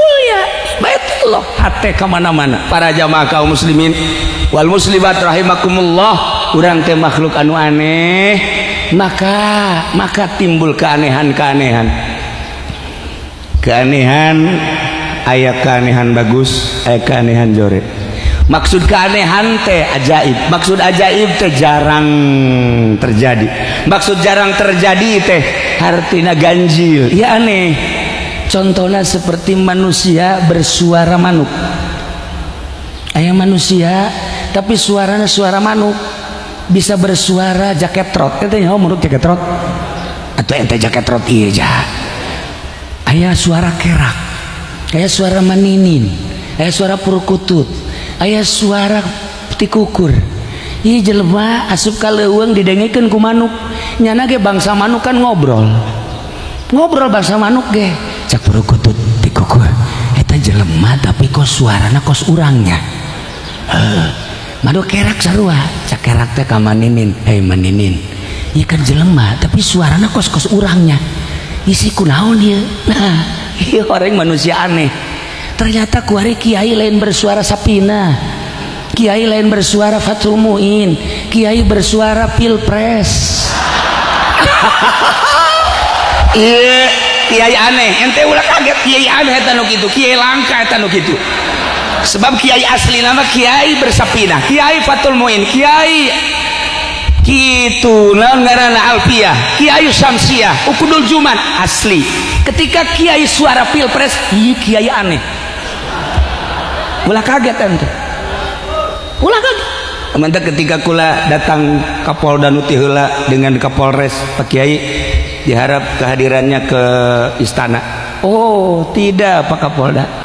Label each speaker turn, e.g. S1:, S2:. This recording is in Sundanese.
S1: Mulia Baitullah, hate kemana-mana. Para jamaah kaum muslimin wal muslimat rahimakumullah, urang teh makhluk anu aneh, maka maka timbul keanehan-keanehan. Keanehan aya, keanehan bagus, aya keanehan jore. Maksud keanehan teh ajaib, maksud ajaib teh jarang terjadi, maksud jarang terjadi teh artinya ganjil ya, aneh. Contohnya seperti manusia bersuara manuk. Aya manusia tapi suaranya suara manuk, bisa bersuara jaket trot. Ente nyaho menurut jaket trot atau ente jaket trot? Iya ja. Aya suara kerak, aya suara maninin, aya suara purkutut, aya suara tikukur. Ieu jelema asup ka leuweung, didengekeun ku manuk. Nyana ge bangsa manuk kan ngobrol ngobrol, bangsa manuk ge. Cak purkutut tikukur, "Eta jelema tapi kok suarana kos urangnya?" Heuh, madu kerak sarua. Cak kerak teh ka maninin, "Hei maninin, ieu kan jelema tapi suarana kos kos urangnya, isi kunaon ieu?" Nah, ieu orang manusia aneh. Ternyata kuari kiai lain bersuara Sapina, kiai lain bersuara Fathul Muin, kiai bersuara Pilpres. Iya, kiai aneh. Ente ulah kaget, kiai aneh eta nu kitu, kiai langka eta nu kitu. Sebab kiai asli nama kiai bersapina, kiai Fathul Muin, kiai gitu naon ngaranna, Alfiah, Kiai Syamsiah, Ukudul Juman asli. Ketika kiai suara Pilpres, iya kiai aneh. Ulah kaget ente, ulah kaget. Mantap ketika kula datang Kapolda nu ti heula dengan Kapolres, "Pak Kiai, diharap kehadirannya ke istana." "Oh tidak, Pak Kapolda."